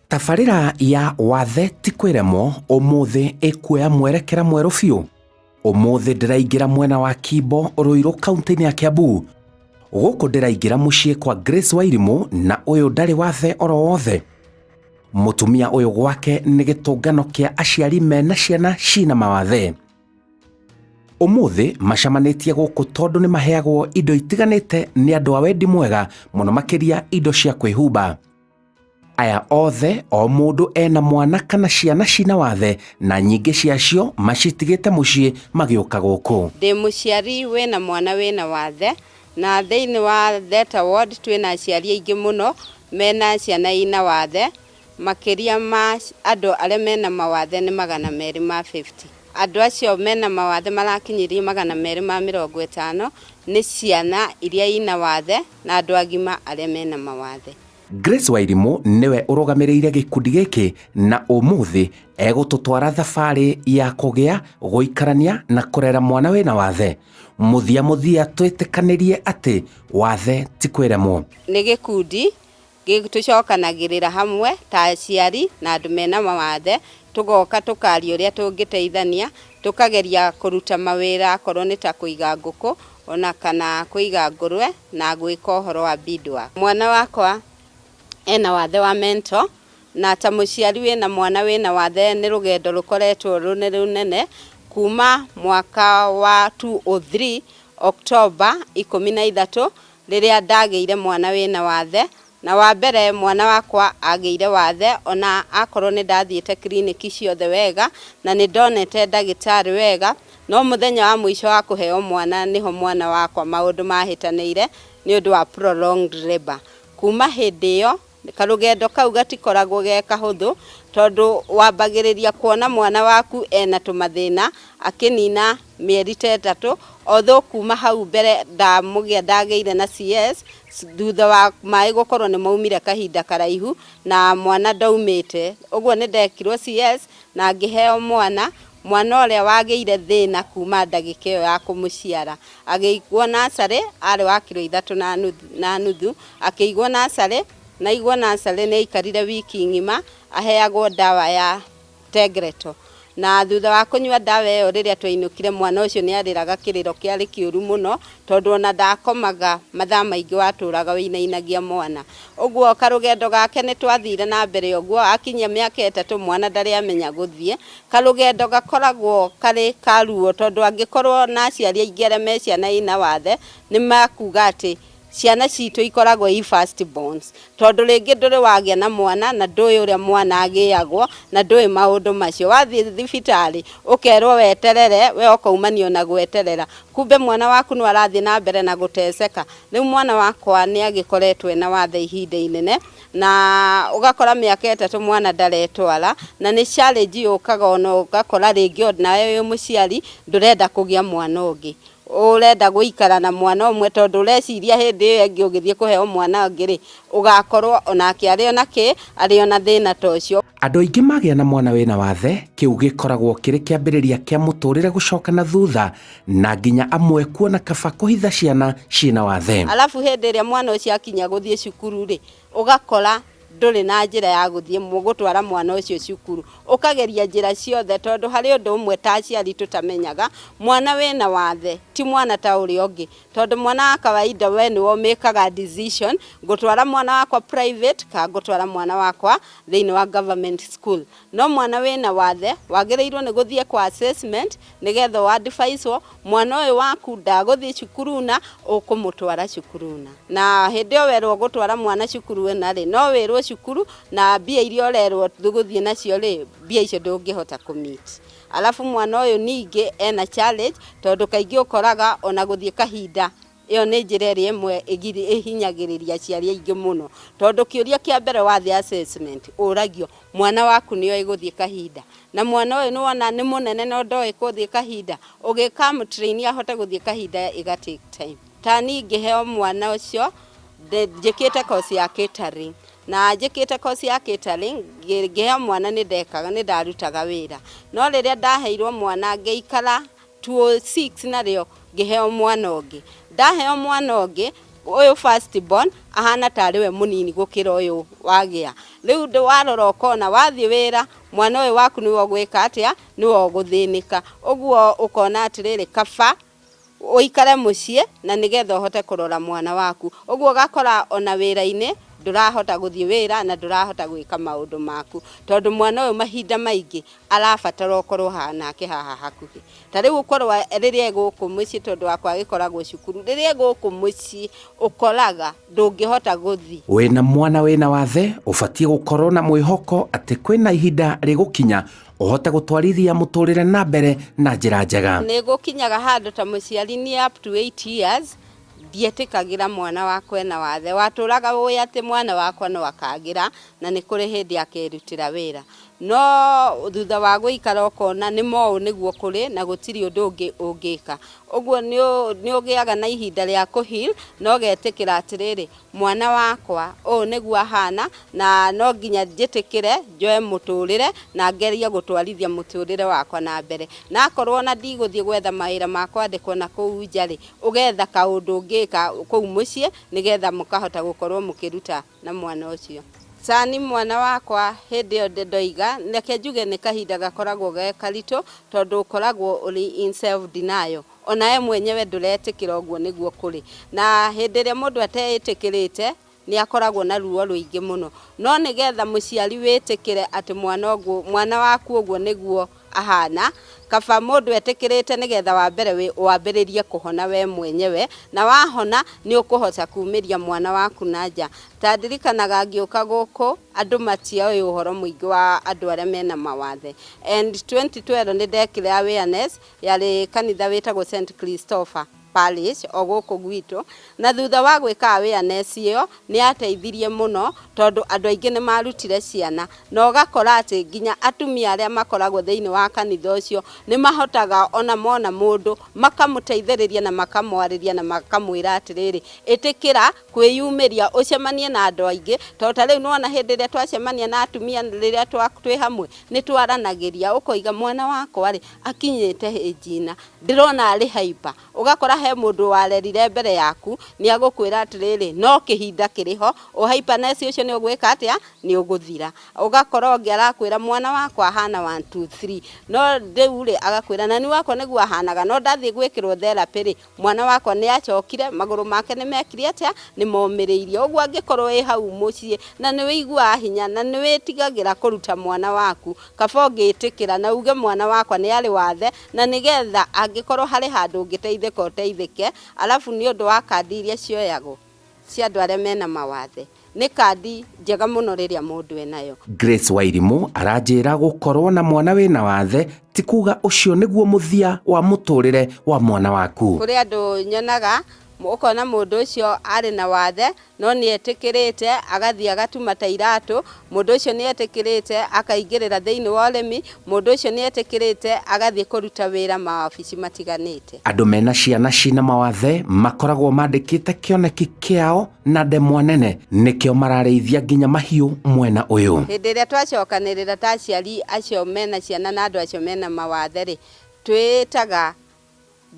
Tabarĩra ya Wathe ti kwĩremwo ũmũthĩ ĩkuoya mwerekera mwerũ biũ. Ũmũthĩ ndĩraingĩra mwena wa Kimbo Ruiru kaunti-inĩ ya Kiambu. Gũkũ ndĩraingĩra mũciĩ kwa Grace Wairimu na ũyũ ndarĩ wathe oro wothe. Mũtumia ũyũ gwake nĩ gĩtũngano kĩa aciari mena ciana cina mawathe. Ũmũthĩ macemanĩtie gũkũ tondũ nĩ maheagwo indo itiganĩte nĩ andũ a wendi mwega mũno makĩria indo cia kwĩhumba. Aya othe o mũndũ ena mwana kana ciana cina wathe na nyingĩ ciacio macitigĩte mũciĩ magĩũka gũkũ. Ndĩ mũciari wĩna mwana wĩna wathe, na thĩinĩ wa Theta Ward twĩna aciari aingĩ mũno mena ciana ina wathe, makĩria ma andũ arĩa mena mawathe nĩ 250. Andũ acio mena mawathe marakinyĩria 250 nĩ ciana iria ina wathe na andũ agima arĩa mena mawathe. Grace Wairimu nĩwe ũrũgamĩrĩire gĩkundi gĩkĩ na ũmũthĩ egũtũtwara thabarĩ ya kũgĩa, gũikarania na kũrera mwana wĩna wathe. Mũthia mũthia twĩtĩkanĩrie atĩ wathe ti kwĩremwo. Nĩ gĩkundi tũcokanagĩrĩra hamwe ta aciari na andũ mena mawathe, tũgoka tũkaria ũrĩa tũngĩteithania, tũkageria kũruta mawĩra akorwo nĩ ta kũiga ngũkũ ona kana kũiga ngũrwe na gwĩka ũhoro wa beadwork. Mwana wakwa ena wathe wa mental na ta mũciari wĩna mwana wĩna wathe nĩ rũgendo rũkoretwo rũnĩ rũnene kuma mwaka wa 2003 October 13 rĩrĩa ndagĩire mwana wĩna wathe. Na wa mbere mwana wakwa agĩire wathe ona akorwo nĩ ndathiĩte kiriniki ciothe wega na nĩ ndonete ndagĩtarĩ wega, no mũthenya wa mũico wa kũheo mwana nĩho mwana wakwa maũndũ mahĩtanĩire nĩ ũndũ wa prolonged labour. Kuma hĩndĩ ĩyo karũgendo kau gatikoragwo ge kahũthũ tondũ wambagĩrĩria kuona mwana waku ena tũmathĩna akĩnina mĩeri ta ĩtatũ, although kuma hau mbere ndamũgĩa ndagĩire na CS thutha wa maĩ gũkorwo nĩ maumire kahinda karaihu na mwana ndaumĩte, ũguo nĩ ndekirwo CS na ngĩheo mwana, mwana ũrĩa wagĩire thĩna kuma ndagĩka ĩyo ya kũmũciara. Agĩigwo nursery arĩ wa kiro 3 na nuthu, akĩigwo nursery na aigwo nursery nĩ aikarire wiki ng'ima aheagwo ndawa ya Tegretol. Na thutha wa kũnyua ndawa ĩyo rĩrĩa twainũkire mwana ũcio nĩ arĩraga kĩrĩro kĩarĩ kĩũru mũno tondũ ona ndakomaga mathaa maingĩ watũraga wĩinainagia mwana. Ũguo karũgendo gake nĩ twathire na mbere ũguo, akinyia mĩaka 3 mwana ndarĩ amenya gũthiĩ. Karũgendo gakoragwo karĩ ka ruo tondũ angĩkorwo na aciari aingĩ arĩa me ciana ina wathe nĩ makuga atĩ ciana citũ ikoragwo i first borns tondũ rĩngĩ ndũrĩ wagĩa na mwana na ndũĩ ũrĩa mwana agĩagwo na ndũĩ maũndũ macio. Wathiĩ thibitarĩ ũkerwo weterere we ũkaumanio na gweterera, kumbe mwana waku no arathiĩ na mbere na gũteceka. Rĩu mwana wakwa nĩ agĩkoretwo ena wathe ihinda inene na ũgakora mĩaka 3 mwana ndaretwara, na nĩ challenge yũkaga ona ũgakora rĩngĩ onawe wĩ mũciari ndũrenda kũgĩa mwana ũngĩ, ũrenda gũikara na mwana ũmwe tondũ ũreciria hĩndĩ ĩyo ĩngĩ ũgĩthiĩ kũheo mwana ũngĩ rĩ, ũgakorwo onake arĩ ona kĩ, arĩ ona thĩna ta ũcio. Andũ aingĩ magĩa na mwana wĩna wathe, kĩu gĩkoragwo kĩrĩ kĩambĩrĩria kĩa mũtũrĩre gũcoka na thutha na nginya amwe kuona kaba kũhitha ciana ciĩna wathe. Alafu hĩndĩ ĩrĩa mwana ũcio akinya gũthiĩ cukuru rĩ, ũgakora ndũrĩ na njĩra ya gũthiĩ gũtwara mwana ũcio cukuru, ũkageria njĩra ciothe tondũ harĩ ũndũ ũmwe ta aciari tũtamenyaga, mwana wĩna wathe ti mwana ta ũrĩa ũngĩ, tondũ mwana wa kawaida we nĩwe ũmĩkaga decision, ngũtwara mwana wakwa private kana ngũtwara mwana wakwa thĩinĩ wa government school. No mwana wĩna wathe wagĩrĩirwo nĩ gũthiĩ kwa assessment nĩgetha ũ advise wo mwana ũyũ waku ndagũthiĩ cukuru na ũkũmũtwara cukuru na. Na hĩndĩ ĩyo werwo gũtwara mwana cukuru na rĩ, no wĩrwo cukuru na mbia iria ũrerwo gũthiĩ nacio rĩ, mbia icio ndũngĩhota kũ meet. Alafu mwana ũyũ ningĩ ena challenge tondũ kaingĩ ũkoraga ona gũthiĩ kahinda ĩyo nĩ njĩra ĩrĩa ĩmwe ĩhinyagĩrĩria aciari aingĩ mũno, tondũ kĩũria kĩa mbere wathiĩ assessment ũragio mwana waku nĩ oĩ gũthiĩ kahinda, na mwana ũyũ nĩ wona nĩ mũnene no ndoĩ gũthiĩ kahinda, ũgĩka train ahote gũthiĩ kahinda ĩga take time. Ta niĩ ngĩheo mwana ũcio njĩkĩte course ya catering, na njĩkĩte course ya catering ngĩheo mwana nĩ ndekaga nĩ ndarutaga wĩra, no rĩrĩa ndaheirwo mwana ngĩikara 2006 narĩo ngĩheo mwana ũngĩ, ndaheo mwana ũngĩ Ũyũ first born ahana tarĩ we mũnini gũkĩra ũyũ wagĩa. Rĩu warora ũkona wathiĩ wĩra, mwana ũyũ waku nĩwe ũgwĩka atĩa, nĩwe ũgũthĩnĩka. Ũguo ũkona atĩrĩrĩ, kaba ũikare mũciĩ na nĩgetha ũhote kũrora mwana waku. Ũguo ũgakora ona wĩra-inĩ ndũrahota gũthiĩ wĩra na ndũrahota gwĩka maũndũ maku, tondũ mwana ũyũ mahinda maingĩ arabatara ũkorwo nake haha hakuhĩ. Ta rĩu ũkorwo rĩrĩa e gũkũ mũciĩ, tondũ wakwa agĩkoragwo cukuru, rĩrĩa e gũkũ mũciĩ ũkoraga ndũngĩhota gũthiĩ. Wĩna mwana wĩna wathe ũbatiĩ gũkorwo na mwĩhoko atĩ kwĩna ihinda rĩgũkinya ũhote gũtwarithia mũtũrĩre na mbere na njĩra njega. Nĩ gũkinyaga handũ ta mũciari nĩ up to 8 years ndietĩkagĩra mwana wakwa ena wathe. Watũraga ũĩ atĩ mwana wakwa no akagĩra na nĩ kũrĩ hĩndĩ akerutĩra wĩra, no thutha wa gũikara ũkona nĩ moũ nĩguo kũrĩ na gũtirĩ ũndũ ũngĩ ũngĩka. Ũguo nĩ ũgĩaga na ihinda rĩa kũ heal na ũgetĩkĩra atĩrĩrĩ, mwana wakwa ũũ nĩguo ahana na no nginya njĩtĩkĩre njoe mũtũrĩre na ngerie gũtwarithia mũtũrĩre wakwa na mbere. Na akorwo ona ndigũthiĩ gwetha mawĩra ma kwandĩkwo na kũu nja rĩ, ũgetha kaũndũ ũngĩka kũu mũciĩ nĩgetha mũkahota gũkorwo mũkĩruta na mwana ũcio. Cani mwana wakwa hĩndĩ ĩyo ndoiga, reke njuge nĩ kahinda gakoragwo ge karitũ, tondũ ũkoragwo ũrĩ in self denial. Ona we mwenyewe ndũretĩkĩra ũguo nĩguo kũrĩ. Na hĩndĩ ĩrĩa mũndũ ateĩtĩkĩrĩte nĩ akoragwo na ruo rũingĩ mũno. No nĩgetha mũciari wĩtĩkĩre atĩ mwana ũguo, mwana waku ũguo nĩguo ahana, kaba mũndũ etĩkĩrĩte nĩgetha wa mbere wambĩrĩrie kũhona we mwenyewe, na wahona nĩ ũkũhota kumĩria mwana waku na nja. Ta ndirikanaga ngĩũka gũkũ andũ matioĩ ũhoro mũingĩ wa andũ arĩa mena mawathe. And 2012 nĩ ndekire awareness yarĩ kanitha wĩtagwo St Christopher Parish o gũkũ gwitũ, na thutha wa gwĩka awareness ĩyo nĩ yateithirie mũno, tondũ andũ aingĩ nĩ marutire ciana, na ũgakora atĩ nginya atumia arĩa makoragwo thĩinĩ wa kanitha ũcio nĩ mahotaga ona mona mũndũ makamũteithĩrĩria na makamwarĩria na makamwĩra atĩrĩrĩ, ĩtĩkĩra kwĩyumĩria ũcemanie na andũ aingĩ. Tondũ ta rĩu nĩwona hĩndĩ ĩrĩa twacemania na atumia rĩrĩa twĩ hamwe nĩ twaranagĩria, ũkoiga mwana wakwa rĩ akinyĩte age ĩna, ndĩrona arĩ hyper. Ũgakora he mũndũ warerire mbere yaku nĩ agũkwĩra atĩrĩrĩ, no kĩhinda kĩrĩ ho, ũ hyperness ũcio nĩ ũgwĩka atĩa, nĩ ũgũthira. Ũgakora ũngĩ arakwĩra mwana wakwa ahana 1 2 3, no rĩu rĩ agakwĩra nani wakwa nĩguo ahanaga, no ndathiĩ gwĩkĩrwo therapy rĩ, mwana wakwa nĩ acokire, magũrũ make nĩ mekire atĩa, nĩ momĩrĩirie. Ũguo angĩkorwo wĩ hau mũciĩ na nĩ wĩiguaga hinya na nĩ wĩtigagĩra kũruta mwana waku, kaba ũngĩtĩkĩra na uge mwana wakwa nĩ arĩ wathe, na nĩgetha angĩkorwo harĩ handũ ũngĩteithĩka ũteithĩke. Alafu nĩ ũndũ wa kandi iria cioyagwo cia andũ arĩa mena mawathe, nĩ kandi njega mũno rĩrĩa mũndũ enayo. Grace Wairimu aranjĩra gũkorwo na mwana wĩna wathe ti kuga ũcio nĩguo mũthia wa mũtũrĩre wa mwana waku. Kũrĩ andũ nyonaga ũkona mũndũ ũcio arĩ na wathe no nĩ etĩkĩrĩte agathiĩ agatuma ta iratũ, mũndũ ũcio nĩ etĩkĩrĩte akaingĩrĩra thĩinĩ wa ũrĩmi, mũndũ ũcio nĩ etĩkĩrĩte agathiĩ kũruta wĩra mawabici matiganĩte. Andũ mena ciana cina mawathe makoragwo mandĩkĩte kĩoneki kĩao na ndemwa nene, nĩkĩo mararĩithia nginya mahiũ mwena ũyũ. Hĩndĩ ĩrĩa twacokanĩrĩra ta aciari acio mena ciana na andũ acio mena mawathe rĩ, twĩtaga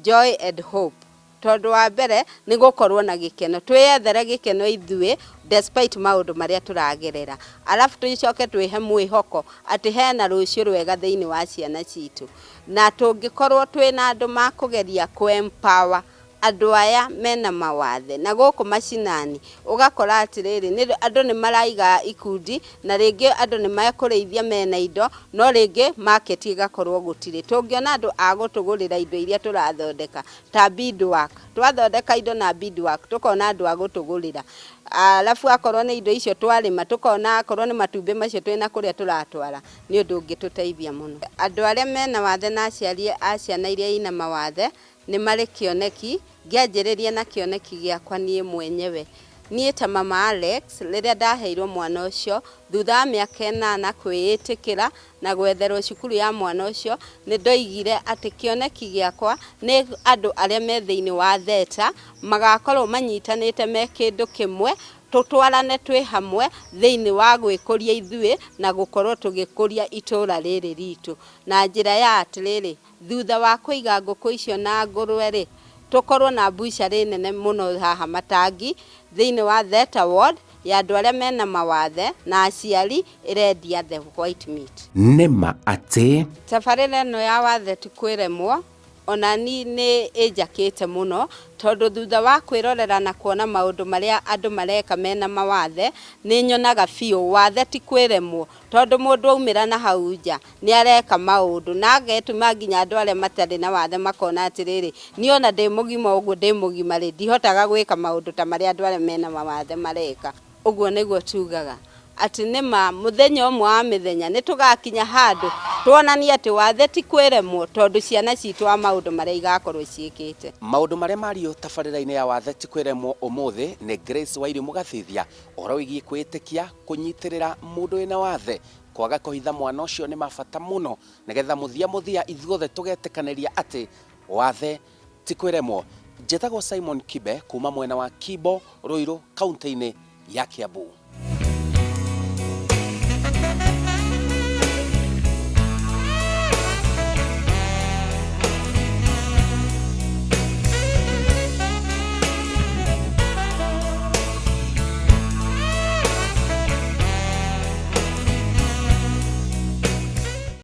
joy and hope, tondũ wa mbere nĩ gũkorwo na gĩkeno, twĩyethere gĩkeno ithuĩ despite maũndũ marĩa tũragerera, alafu tũcoke twĩhe mwĩhoko atĩ hena rũciũ rwega thĩinĩ wa ciana citũ. Na tũngĩkorwo twĩna andũ makũgeria kũ empower andũ aya mena mawathe na gũkũ macinani, ũgakora atĩrĩrĩ, nĩ andũ nĩ maraiga ikundi na rĩngĩ andũ nĩ mekũrĩithia mena indo, no rĩngĩ market ĩgakorwo gũtirĩ. Tũngĩona andũ a gũtũgũrĩra indo iria tũrathondeka ta beadwork, twathondeka indo na beadwork tũkona andũ a gũtũgũrĩra, alafu akorwo nĩ indo icio twarĩma tũkona, akorwo nĩ matumbĩ macio twĩna kũrĩa tũratwara, nĩ ũndũ ũngĩtũteithia mũno. Andũ arĩa mena wathe na aciari a ciana iria ina mawathe nĩ marĩ kĩoneki. Ngĩanjĩrĩria na kĩoneki gĩakwa niĩ mwenyewe, niĩ ta mama Alex, rĩrĩa ndaheirwo mwana ũcio thutha wa mĩaka 8 kwĩĩtĩkĩra na gwetherwo cukuru ya mwana ũcio, nĩ ndoigire atĩ kĩoneki gĩakwa nĩ andũ arĩa me thĩinĩ wa theta magakorwo manyitanĩte me kĩndũ kĩmwe, tũtwarane twĩ hamwe thĩinĩ wa gwĩkũria ithuĩ na gũkorwo tũgĩkũria itũra rĩrĩ ritũ na njĩra ya atĩrĩrĩ, thutha wa kũiga ngũkũ icio na ngũrwe rĩ, Tũkorwo na mbucarĩ nene mũno haha Matangi thĩinĩ wa Theta Ward ya andũ arĩa mena mawathe na aciari ĩrendia the white meat. Nĩ ma atĩ. Tabarĩra ĩno ya wathe ti kwĩremwo ona ni nĩ ĩnjakĩte mũno tondũ thutha wa kwĩrorera na kuona maũndũ marĩa andũ mareka mena mawathe nĩ nyonaga biũ wathe ti kwĩremwo tondũ mũndũ aumĩra na hau nja nĩ areka maũndũ na agetũma nginya andũ arĩa matarĩ na wathe makona atĩrĩrĩ, niĩ ona ndĩ mũgima ũguo ndĩ mũgima rĩ, ndihotaga gwĩka maũndũ ta marĩa andũ arĩa mena mawathe mareka. Ũguo nĩguo tugaga atĩ nĩ ma mũthenya ũmwe wa mĩthenya nĩ tũgakinya handũ tuonanie atĩ wathe ti kwĩremwo tondũ ciana citũ wa maũndũ marĩa igakorwo ciĩkĩte. Maũndũ marĩa mario tabarĩra-inĩ ya wathe ti kwĩremwo ũmũthĩ nĩ Grace Wairimu Gathithia, ũhoro wĩgiĩ kwĩĩtĩkia, kũnyitĩrĩra mũndũ wĩna wathe, kwaga kũhitha mwana ũcio nĩ ma bata mũno nĩgetha mũthia mũthia ithuothe tũgetĩkanĩria atĩ wathe ti kwĩremwo. Njĩtagwo Simon Kibe kuma mwena wa Kimbo, Ruiru, kaunti-inĩ ya Kiambu.